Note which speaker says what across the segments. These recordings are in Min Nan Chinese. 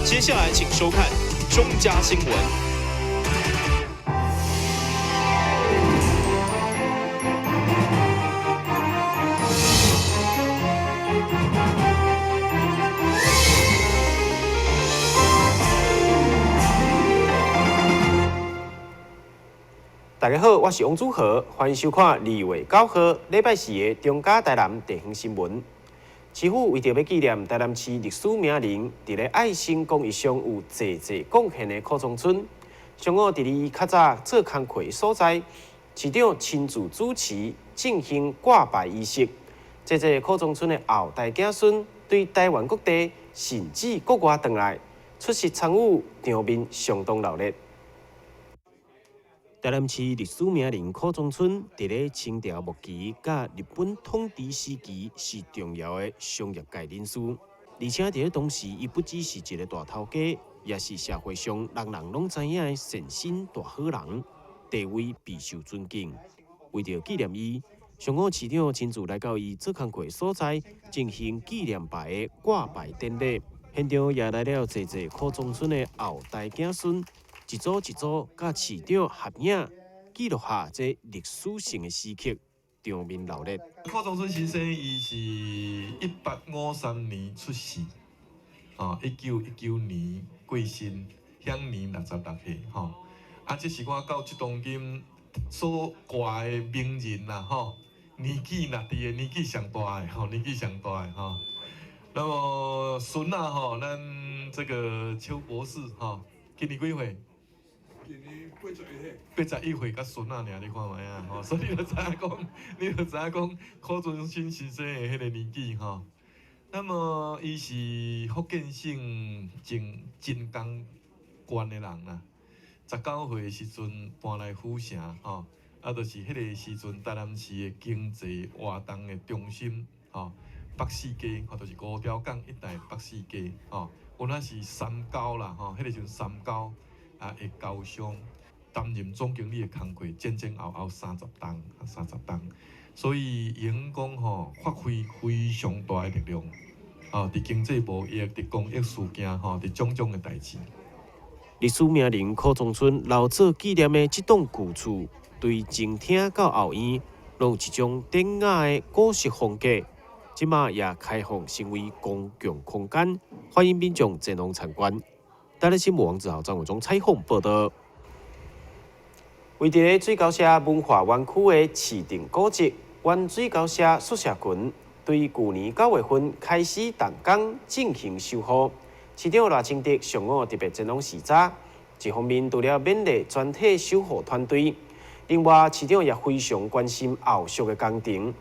Speaker 1: 接下來請收看中嘉新聞。
Speaker 2: 大家好，我是王祖豪，歡迎收看2月9號禮拜四的中嘉台南地方新聞。市府為著欲紀念台南市歷史名人，佇咧愛心公益上有濟濟貢獻的柯宗春，上午佇伊較早做工課的所在，市長親自主持進行掛牌儀式。濟濟柯宗春的後代子孫對台灣各地甚至國外轉來出席參與，場面相當熱鬧。台南市歷史名人柯宗春，佇咧清朝末期佮日本統治時期是重要的商業界人士，而且佇咧當時，伊不只是一个大頭家，也是社會上人人攏知影的善心大好人，地位備受尊敬。為著紀念伊，上午市長親自來到伊做工課所在，進行紀念牌的掛牌典禮。現場也來了濟濟柯宗春的後代子孫。一組一組，佮市長合影，記錄下這歷史性的時刻，場面熱鬧。
Speaker 3: 柯宗春先生，伊是1853年出世，吼，1919年過身，享年66歲，吼。啊，這是我到這當今所掛的名人啦，吼，年紀若佇個年紀上大的，吼，年紀上大的，吼。那麼孫仔吼，咱這個邱博士，吼，今年幾歲？
Speaker 4: 今年81歲。
Speaker 3: 81歲，佮孫仔爾，你看覓啊？吼，所以你就知影講，你就知影講，柯宗春先生的彼個年紀吼。那麼，伊是福建省晉江縣的人啦。19歲的時陣搬來府城吼，啊，就是彼個時陣台南市的經濟活動的中心吼，北勢溪吼，就是五條港一帶北勢溪吼，有那是三溝啦吼，彼個時陣三溝。啊，的交商擔任總經理的工課，前前後後三十冬，三十冬，所以會用講吼，發揮非常大的力量，吼，佇經濟貿易、佇公益事件，吼，佇種種的代誌。
Speaker 2: 歷史名人柯宗春留作紀念的這棟舊厝，對前廳到後院，攏有一種典雅的古式風格。這馬也開放成為公共空間，歡迎民眾前往參觀。台南新聞王子豪、張偉忠採訪報導。為佇咧水溝社文化園區的市定古蹟原水溝社宿舍群，對舊年9月份開始動工進行修復。市長賴清德上午特別前往視察，一方面除了勉勵全體修復團隊，另外市長也非常關心後續的工程，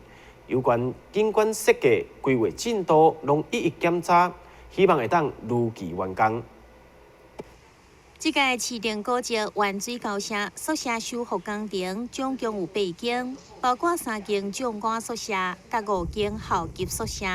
Speaker 2: 有關景觀設計、規劃進度，攏一一檢查，希望會當如期完工。
Speaker 5: 這個市定古蹟原水溝社宿舍修復工程總共有八間，包括三間長官宿舍、佮五間校級宿舍，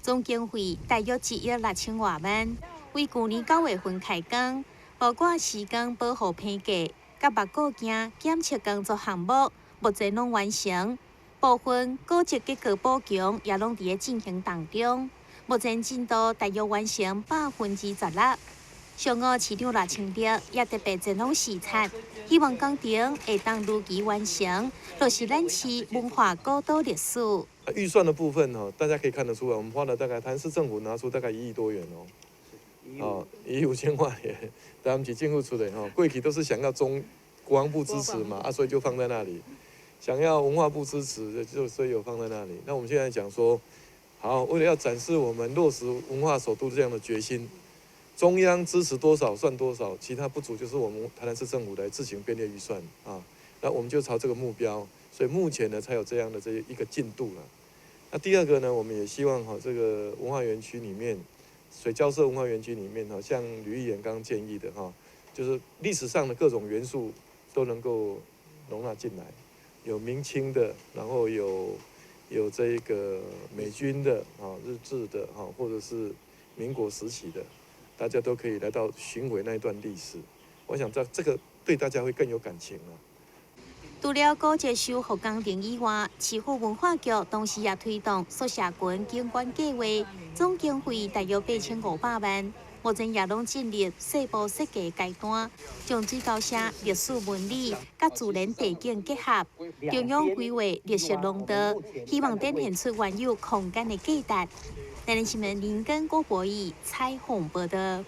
Speaker 5: 總經費大約1億6千外萬。為舊年9月份開工，包括施工保護棚架、佮木構件檢測工作項目，目前攏完成。部分古蹟結構補強也攏佇咧進行當中，目前進度大約完成16%。上午市長賴清德也特別前往視察，希望工程會當如期完成，落實咱市文化古都歷史。
Speaker 3: 預算的部分哦，大家可以看得出來，我們花了大概，台南市政府拿出大概1億多元哦，哦，1億5千萬元，台南市政府出的吼，過去都是想要中國防部支持嘛，啊，所以就放在那裡；想要文化部支持，就所以有放在那裡。那我們現在講說，好，為了要展示我們落實文化首都這樣的決心。中央支持多少算多少，其他不足就是我們台南市政府來自行編列預算啊。那我們就朝這個目標，所以目前呢才有這樣的這一個進度了。那第二個呢，我們也希望哈，這個文化園區裡面，水交社文化園區裡面哈，像呂議員剛剛建議的哈，就是歷史上的各種元素都能夠容納進來，有明清的，然後有這個美軍的啊、日治的哈，或者是民國時期的。大家都可以來到尋回那一段歷史，我想這個對大家會更有感情啊。
Speaker 5: 除了古蹟修復工程以外，市府文化局同時也推動宿舍群景觀計劃，總經費大約8500萬。目前也攏進入細部設計階段，將水溝社歷史紋理佮自然地景結合，中央規劃綠色廊道，希望展現出原有空間的價值。台南新聞林根郭博義採訪報道。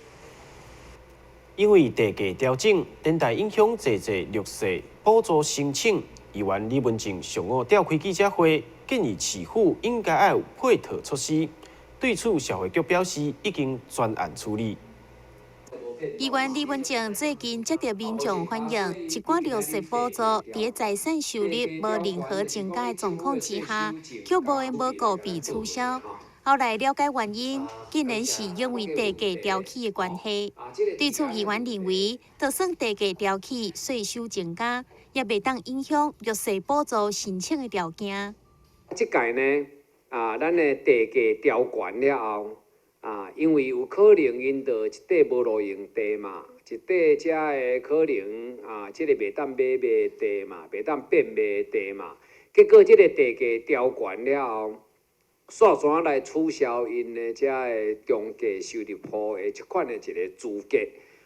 Speaker 2: 因為地價調整，連帶影響濟濟弱勢補助申請。議員李文靜上午召開記者會，建議市府應該愛有配套措施。對此，社會局表示已經專案處理。
Speaker 5: 議員李文靜最近接到民眾反映，一寡弱勢補助佇財產收入無任何增加的狀況之下，卻無緣無故被取消。後來了解原因，竟然是因為地價調起的關係。對此，議員認為，就算地價調起，稅收增加，也袂當影響弱勢補助申請的條件。
Speaker 6: 這屆呢，啊，咱的地價調懸了後，啊，因為有可能𪜶就一塊無路用地嘛，一塊遮的可能啊，這个袂當買賣地嘛，袂當變賣地嘛，結果這个地價調懸了後，煞怎來取消𪜶的遮个中低收入戶的這款的一个資格？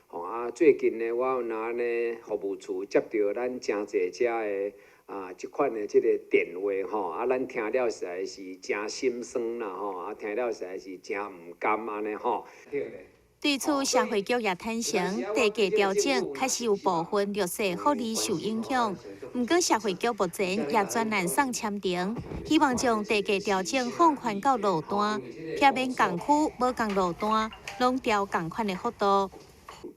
Speaker 6: 吼啊！最近呢，我有若按呢服務處接著咱誠濟遮个啊，這款的這个電話吼，啊，咱聽了實在是誠心酸啦吼，啊，聽了實在是誠毋甘按呢吼。
Speaker 5: 對此，社會局也坦承，地價調整確實有部分弱勢福利受影響。毋過，社會局目前也專案送簽呈，希望將地價調整放寬到路段，避免仝區無仝路段，攏調仝款的幅度。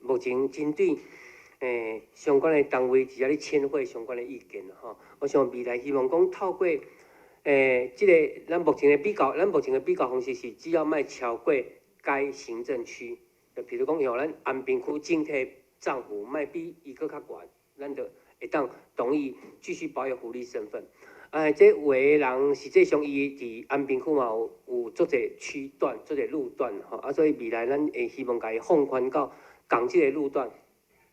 Speaker 7: 目前針對相關的單位佇遐咧簽會相關的意見吼，我想未來希望講透過這个咱目前的比較，咱目前的比較方式是只要莫超過該行政區，就譬如講像咱安平區整體漲幅莫比伊閣較懸，咱就會當同意繼續保有福利身份。哎，這有的人實際上伊佇安平區嘛有足濟區段、足濟路段吼，啊，所以未來咱會希望共伊放寬到仝這个路段，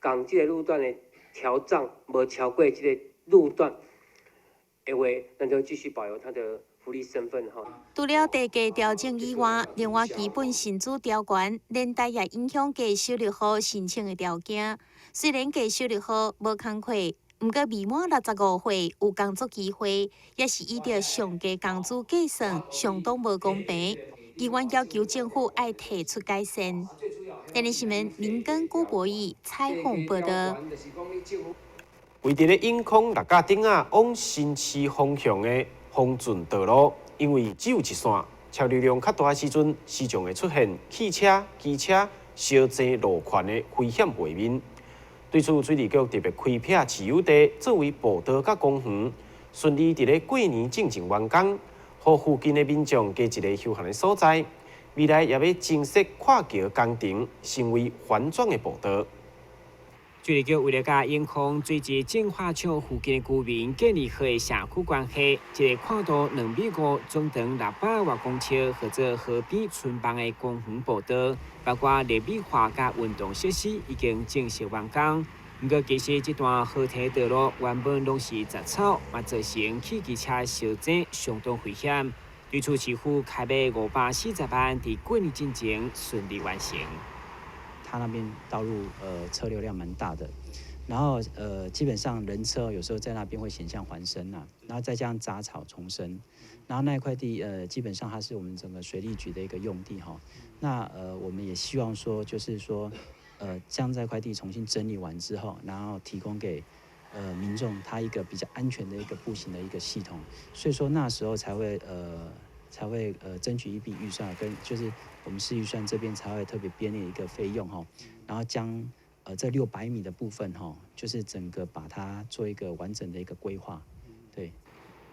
Speaker 7: 仝這個路段的調漲無超過這個路段的話，咱就繼續保留他的福利身份吼。
Speaker 5: 除了地價調整以外，另外基本薪資調懸，連帶也影響低收入戶申請的條件。雖然低收入戶無工課，毋過未滿65歲有工作機會，也是依著上低工資計算，相當無公平。議員要求政府愛提出改善。電視新聞林根郭博義採訪報道。
Speaker 2: 位佇咧永康六甲頂仔往新市方向的豐俊道路，因為只有一線，車流量較大的時陣，時常會出現汽車、機車相爭路權的危險畫面。對此，水利局特別開闢市有地作為步道佮公園，順利佇咧過年進前完工，予附近的民眾加一个休閒的所在。未來也欲增設跨橋工程，成為環狀的步道。
Speaker 8: 水利局為了佮永康水質淨化廠附近的居民建立好的社區關係，這個闊度2米5、總長600外公尺，號做河邊春枋的公園步道，包括綠美化佮運動設施，已經正式完工。毋過，其實這段河堤道路原本攏是雜草，嘛造成汽機車相爭相當危險。對此，市府開碼540萬，佇過年進前順利完成。
Speaker 9: 他那邊道路車流量蠻大的，然後基本上人車有時候在那邊會險象環生呐，然後再加上雜草叢生，然後那一塊地基本上它是我們整個水利局的一個用地哈，那我們也希望說就是說將這塊地重新整理完之後，然後提供給民眾他一個比較安全的一個步行的一個系統，所以說那時候才會爭取一筆預算，跟就是我們市預算這邊才會特別編列一個費用哈，然後將這600米的部分哈，就是整個把它做一個完整的一個規劃，對。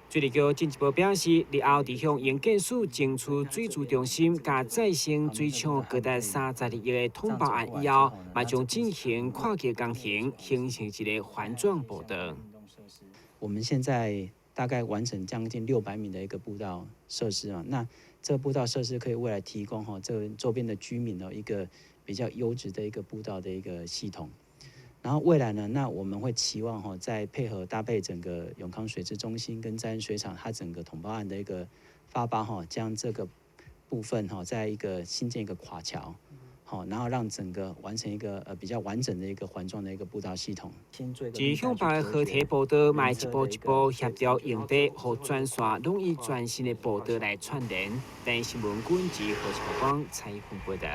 Speaker 8: 水利局進一步表示，日後佇向營建署爭取水資中心佮再生水廠高達32億的統包案以後，嘛將進行跨橋工程，形成一个環狀步道。
Speaker 9: 我們現在大概完成將近600米的一個步道設施啊，那這個步道設施可以未來提供哈這周邊的居民呢一個比較優質的一個步道的一個系統。然後未來呢，那我們會期望哈，在配合搭配整個永康水質中心跟再生水廠，它整個統包案的一個發包哈，將這個部分哈，在一個新建一個垮橋，好，然後讓整個完成一個比較完整的一個環狀的一個步道系統。
Speaker 8: 自向北的河堤步道，嘛一步一步協調用地予全線攏以全新的步道來串聯。台視新聞軍及何朝光採訪報道。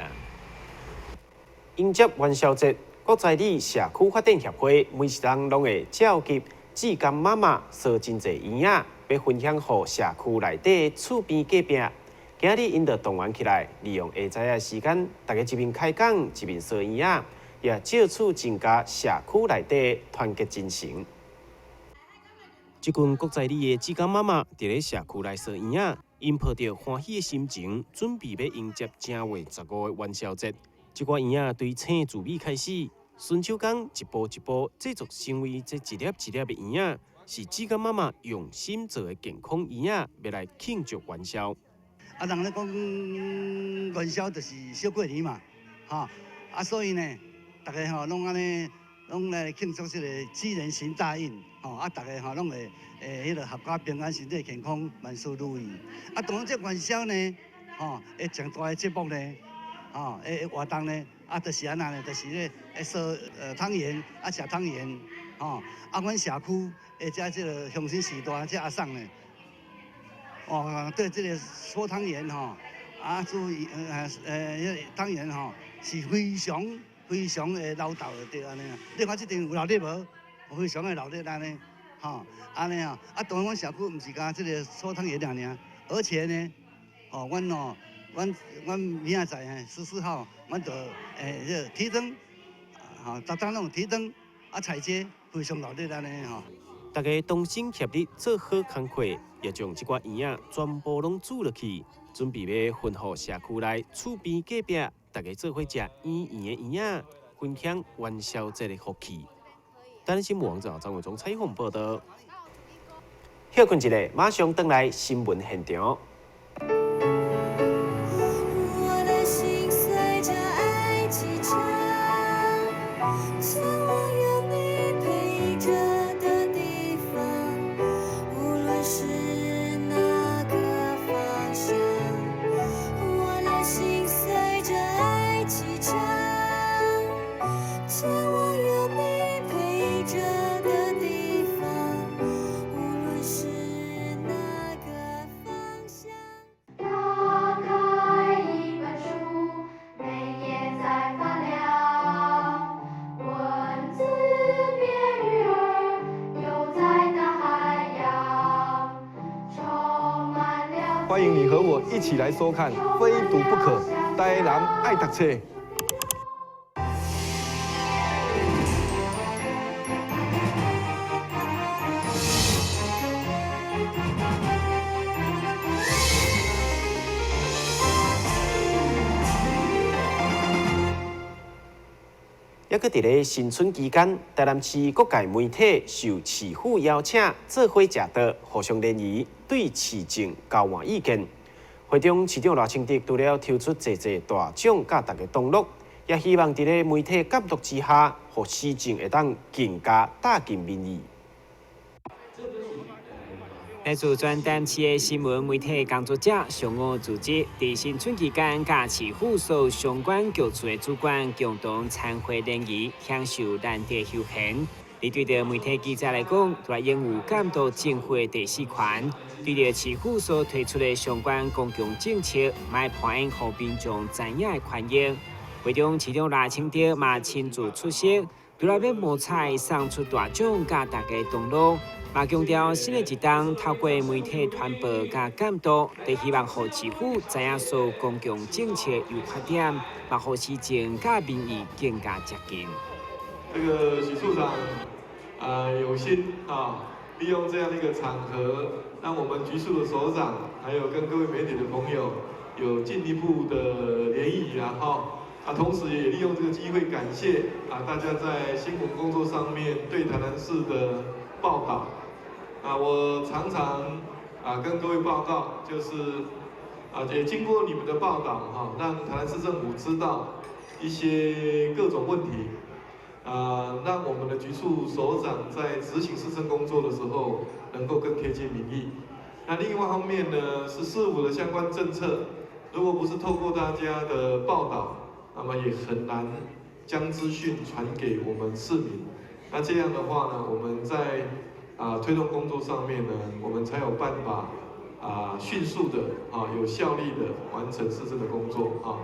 Speaker 2: 迎接元宵節，國在里社區發展協會每一冬攏會召集志工媽媽燒真濟圓仔，欲分享予社區內底厝邊隔壁。今日𪜶就動員起來，利用下晝的時間，大家一面開講，一面燒圓仔，也藉此增加社區內底團結精神。這群國在里的志工媽媽佇咧社區內燒圓仔，𪜶抱著歡喜的心情，準備欲迎接正月十五的元宵節。這寡圓仔對青自米開始，順手工一步一步製作成為這一粒一粒的圓仔，是志工媽媽用心做的健康圓仔，欲來慶祝元宵。
Speaker 10: 啊，人咧講元宵就是小過年嘛，吼啊，所以呢，逐家吼攏按呢，攏來慶祝這個雞年行大運，吼啊，逐家吼攏會彼个闔家平安、身體健康、萬事如意。啊，當然這元宵呢，吼會上大的節目呢，吼，活動呢，啊，就是按怎呢，就是咧會燒湯圓，啊，食湯圓，吼，啊，阮社區的這個鄉紳序大這阿嬸呢。哦，對，這個燒湯圓吼，啊，煮彼個湯圓吼，是非常非常的老道的對按呢。你看這陣有熱熱無？非常的熱熱按呢，吼，按呢吼，啊，當然阮社區毋是干這個燒湯圓爾爾，而且呢，吼，阮哦，阮明仔載14號，阮就彼個提燈，吼，逐冬攏有提燈，啊，踩街非常熱熱按呢吼。
Speaker 2: 大家同心協力做好工課，也將這寡圓仔全部攏煮落去，準備欲分予社區內厝邊隔壁，大家做伙食圓圓的圓仔，分享元宵節的福氣。台視新聞網站張偉忠採訪報道。歇睏一下，馬上轉來新聞現場。
Speaker 11: 我的心隨著愛啟程，前往有你陪著的地方，無論是哪個方向。我的心隨著愛啟程，前往有你陪著的地方，無論是哪個方向。
Speaker 12: 打開一本書，每頁在發亮，文字變魚兒，游在大海洋，充滿了。
Speaker 3: 歡迎你和我一起來收看《非讀不可》，台南愛讀冊。
Speaker 2: 猶閣佇咧新春期間，台南市各界媒體受市府邀請，做伙食桌，互相聯誼，對市政交換意見。會中市長賴清德除了抽出濟濟大獎，佮大家同樂，也希望佇咧媒體監督之下，予市政會當更加貼近民意。
Speaker 8: 來自全台市的新聞媒體工作者上午組織，佇新春期間，佮市府所相關局處的主管共同參會聯誼，享受難得休閒。而對著媒體記者來講，除了擁有監督政府的第四權，對著市府所提出的相關公共政策，嘛會扮演予民眾知影的權益。會中市長賴清德嘛親自出席，除了欲摸彩送出大獎，佮大家同樂。嘛強調新的一冬透過媒體傳播佮監督，都希望予市府知影所公共政策優缺點，嘛予市政佮民意更加接近。
Speaker 3: 這個許處長有心啊，利用這樣的一個場合，讓我們局處的首長，還有跟各位媒體的朋友有進一步的聯誼啦，哈。啊，同時也利用這個機會感謝啊大家在新聞工作上面對台南市的報道。啊，我常常啊跟各位報告，就是啊也經過你們的報道哈，讓台南市政府知道一些各種問題，啊，讓我們的局處首長在執行市政工作的時候能夠更貼近民意。那另外一方面呢，是市府的相關政策，如果不是透過大家的報道，那麼也很難將資訊傳給我們市民。那這樣的話呢，我們在推動工作上面呢，我們才有辦法迅速的有效率的完成市政的工作啊。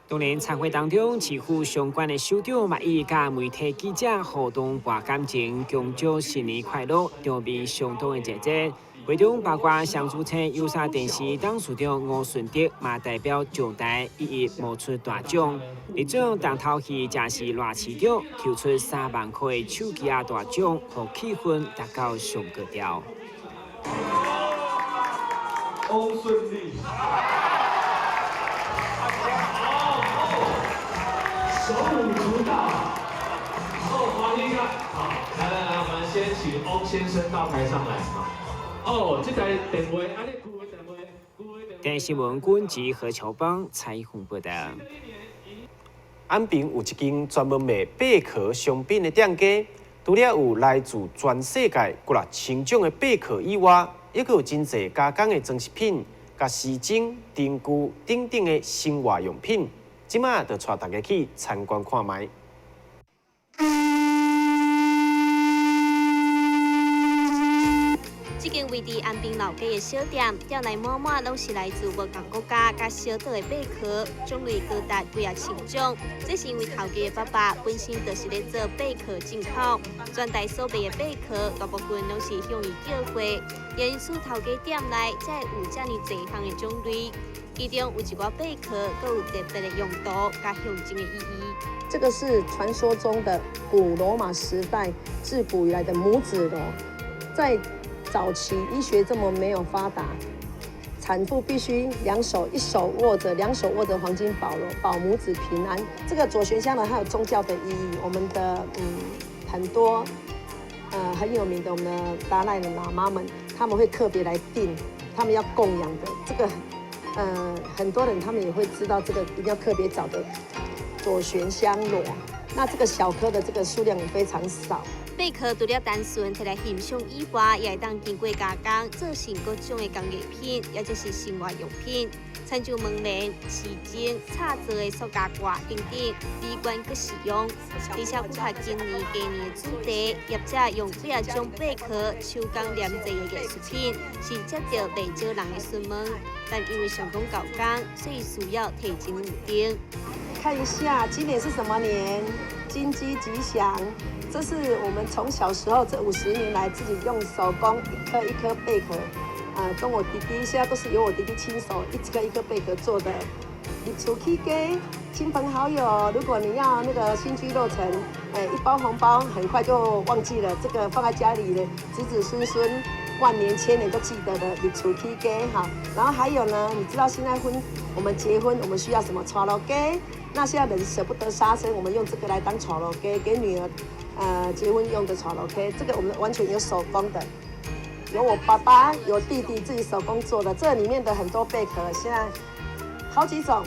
Speaker 8: 當然，參會當中，市府相關的首長嘛，伊佮媒體記者互動博感情，恭祝新年快樂，場面相當的熱熱。會中包括雙主車有線電視董事長吳順德嘛，代表上台一一摸出大獎。這種重頭戲正是賴市長抽出3萬塊的手機仔大獎，予氣氛達到上高潮。
Speaker 4: 翁順利。手舞足蹈，哦，歡迎啊！好，來來來，我們先請翁先生到台上來。哦，這台電話，啊，你舊的電話，舊的電話。
Speaker 8: 電視新聞軍及何球邦採訪報道。
Speaker 2: 安平有一間專門賣貝殼商品的店家，除了有來自全世界幾若千種的貝殼以外，猶閣有真濟加工的裝飾品、佮時鐘、燈具等等的生活用品。這馬就帶大家去參觀看覓。
Speaker 5: 這間位佇安平老街的小店，店內滿滿攏是來自無仝國家佮小島的貝殼，種類高達幾仔千種。這是因為頭家的爸爸本身就是咧做貝殼進口，全台所賣的貝殼大部分攏是向伊叫貨，因此頭家店內才會有遮爾濟項的種類。其中有一寡貝殼，閣有特別的用途佮象徵的意義。
Speaker 13: 這個是傳說中的古羅馬時代自古以來的母子螺，在早期醫學這麼沒有發達，產婦必須兩手一手握着，兩手握着黃金寶螺，保母子平安。這個左旋香呢，它有宗教的意義。我們的很多很有名的我們的達賴的喇嘛們，他們會特別來訂，他們要供養的這個。很多人他們也會知道這個一定要特別找的左旋香螺，那這個小顆的這個數量也非常少。
Speaker 5: 貝殼除了單純摕來欣賞以外，也會當經過加工，做成各種的工藝品，也就是生活用品，親像門簾、時鐘、插座的塑膠掛等等，美觀閣實用。而且符合今年雞年的主題，業者用幾仔種貝殼手工黏製的藝術品，是接到袂少人的詢問。但因為上講夠工，所以需要提前預訂。
Speaker 13: 看一下今年是什麼年？金雞吉祥。這是我們從小時候這50年來自己用手工一顆一顆貝殼，跟我弟弟現在都是由我弟弟親手一顆一顆貝殼做的。入厝起家，親朋好友，如果你要那個新居落成，一包紅包很快就忘記了，這個放在家裡的子子孫孫萬年千年都記得的入厝起家哈。然後還有呢，你知道現在我們結婚我們需要什麼？娶老家。那現在人捨不得殺生，我們用這個來當娶老家，給女兒。結婚用的娶老家，這個我們完全有手工的，有我爸爸，有弟弟自己手工做的。這裡面的很多貝殼，現在好幾種，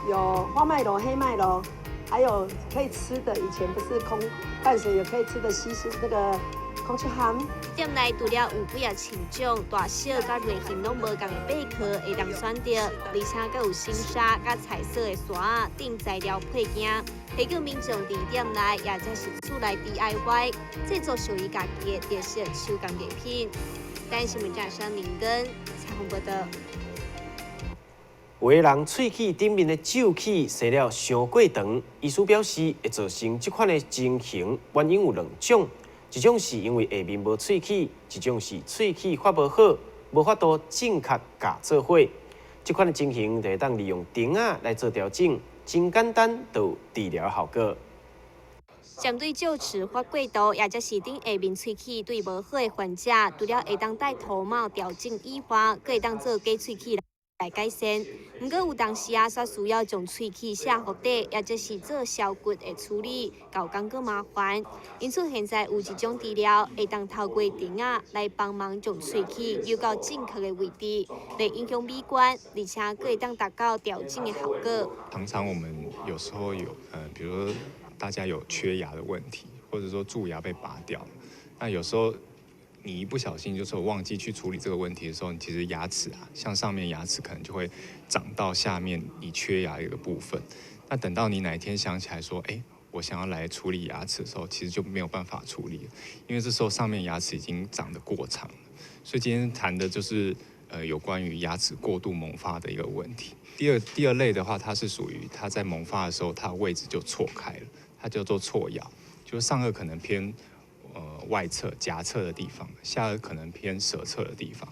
Speaker 13: 有花麥螺、黑麥螺，還有可以吃的，以前不是空淡水有可以吃的西施那個孔雀蛤。
Speaker 5: 店內除了有幾仔千種大小佮類型攏無仝的貝殼會當選擇，而且閣有星沙佮彩色的沙等材料配件。提供民眾佇店內，也則是厝內 DIY 製作屬於家己的特色手工藝品。台視新聞記者林根採訪報道。
Speaker 2: 有的人喙齒頂面的皺齒生了傷過長，醫師表示會造成這款的情形，原因有兩種，一種是因為下面無喙齒，一種是喙齒發無好，無法度正確咬做伙。這款的情形就會當利用釘仔來做調整。真簡單，就有治療效果。
Speaker 5: 針對臼齒發過度，也就是頂下面喙齒對無好的患者，除了會當戴頭帽調整以外，閣會當做假喙齒來改善。毋過有當時啊，煞需要將喙齒卸予底，也就是做削骨的處理，搞工閣麻煩。因此現在有一種治療，會當透過釘仔來幫忙將喙齒扭到正確的位置，袂影響美觀，而且閣會當達到調整的效果。
Speaker 14: 常常我們有時候有，比如說大家有缺牙的問題，或者說蛀牙被拔掉，那有時候你一不小心就是忘記去處理這個問題的時候，你其實牙齒啊，像上面牙齒可能就會長到下面你缺牙一個部分。那等到你哪一天想起來說，欸，我想要來處理牙齒的時候，其實就沒有辦法處理了，因為這時候上面牙齒已經長得過長了。所以今天談的就是有關於牙齒過度萌發的一個問題。第二類的話，它是屬於它在萌發的時候，它位置就錯開了，它叫做錯咬，就是上顎可能偏外側頰側的地方，下顎可能偏舌側的地方。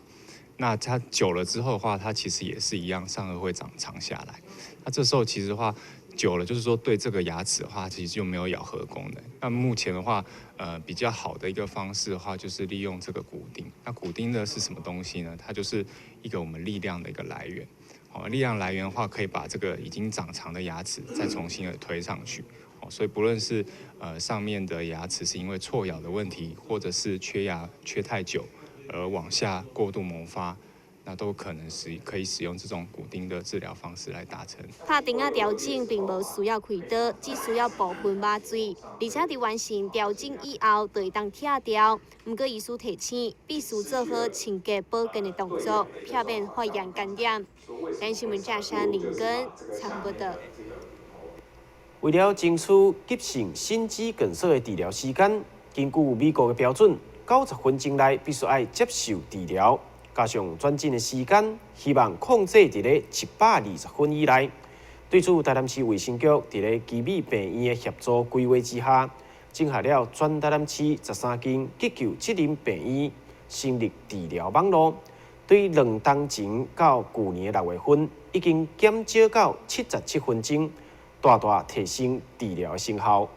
Speaker 14: 那它久了之後的話，它其實也是一樣，上顎會長長下來。那這時候其實的話，久了就是說對這個牙齒的話，其實就沒有咬合功能。那目前的話，比較好的一個方式的話，就是利用這個骨釘。那骨釘呢是什麼東西呢？它就是一個我們力量的一個來源。好，力量來源的話，可以把這個已經長長的牙齒再重新的推上去。所以不論是上面的牙齒是因為錯咬的問題，或者是缺牙缺太久而往下過度萌發，那都可能是可以使用這種骨釘的治療方式來達成。
Speaker 15: 拍釘仔調整並無需要開刀，只需要部分麻醉，而且佇完成調整以後，就會當拆掉。毋過醫師提醒，必須做好清潔保健的動作，避免發炎感染。咱新聞記者林根採訪報道。
Speaker 2: 為了爭取急性心肌梗塞的治療時間，根據美國的標準，90分鐘內必須愛接受治療，加上轉診的時間，希望控制佇咧120分以內。對此，台南市衛生局佇咧奇美病院的協助規劃之下，整合了全台南市13間急救責任病院，成立治療網路。對2冬前到舊年的6月份，已經減少到77分鐘，大大提升治療成效。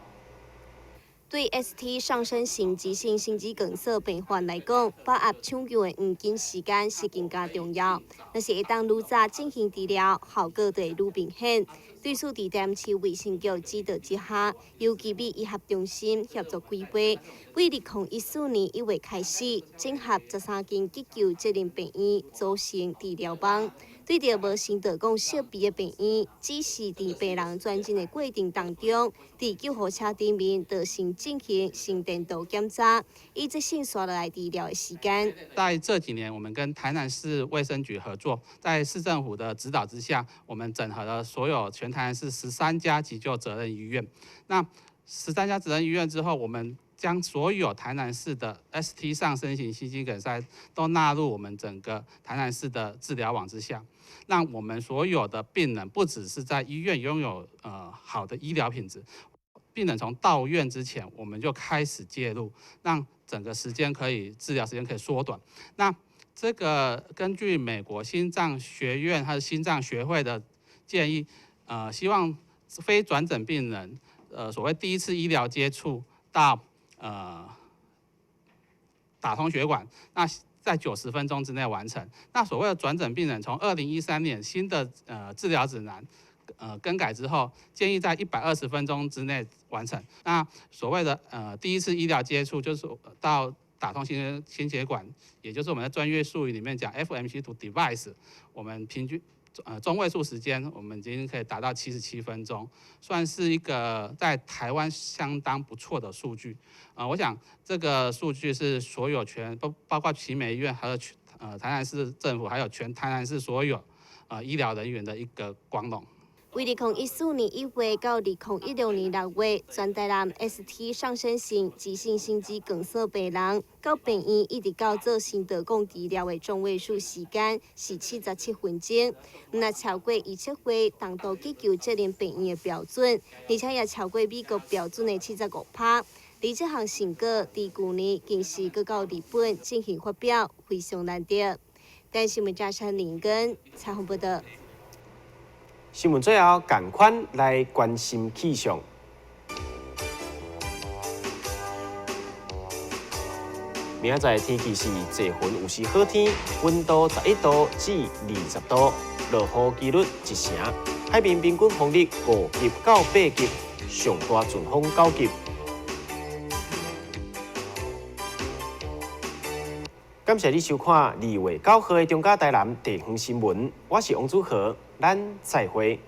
Speaker 15: 對 ST 上升型急性心肌梗塞病患來講，把握搶救的黃金時間是更加重要。若是會當愈早進行治療，效果就會愈明顯。對此，佇台南市衛生局指導之下，由奇美醫學中心協助規劃，為2014年1月開始，整合13間急救責任病院組成治療網。對著無心導管設備的病院，只是佇病人轉診的過程當中，佇救護車頂面就先進行心電圖檢查，以節省紲落來治療的時間。
Speaker 16: 在這幾年，我們跟台南市衛生局合作，在市政府的指導之下，我們整合了所有全台南市13家急救責任醫院。那13家責任醫院之後，我們將所有台南市的 ST 上升型心肌梗塞都納入我們整個台南市的治療網之下，讓我們所有的病人不只是在醫院擁有好的醫療品質，病人從到院之前我們就開始介入，讓整個時間可以治療時間可以縮短。那這個根據美國心臟學院還有心臟學會的建議，希望非轉診病人，所謂第一次醫療接觸到打通血管，那在90分鐘之內完成。那所謂的轉診病人，從2013年新的治療指南更改之後，建議在120分鐘之內完成。那所謂的第一次醫療接觸，就是到打通心血管，也就是我們的專業術語裡面講 FMC to device，我們平均中位數時間，我們已經可以達到77分鐘，算是一個在台灣相當不錯的數據。我想這個數據是所有全包括奇美醫院，還有全台南市政府，還有全台南市所有醫療人員的一個光榮。
Speaker 15: 為2014年1月到2016年6月，全台南 ST 上升型急性心肌梗塞病人到病院一直到做心導管治療的中位數時間是77分鐘，毋但超過醫策會重度急救責任病院的標準，而且也超過美國標準的75%。而這項成果，佇舊年更是閣到日本進行發表，非常難得。台視新聞記者林根採訪報道。
Speaker 2: 新聞最後，仝款來關心氣象。明仔載天氣是濟雲有時好天，溫度11度至20度，落雨幾率1成。海面平均風力5級到8級，上大陣風9級。感謝你收看2月9號的中嘉台南地方新聞，我是王祖豪，咱再會。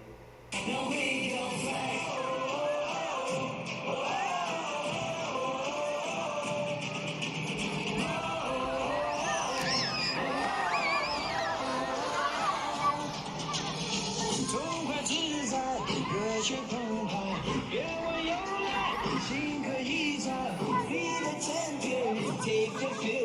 Speaker 17: 血澎湃，別問由來，心可以在你的甜甜，Take the feeling。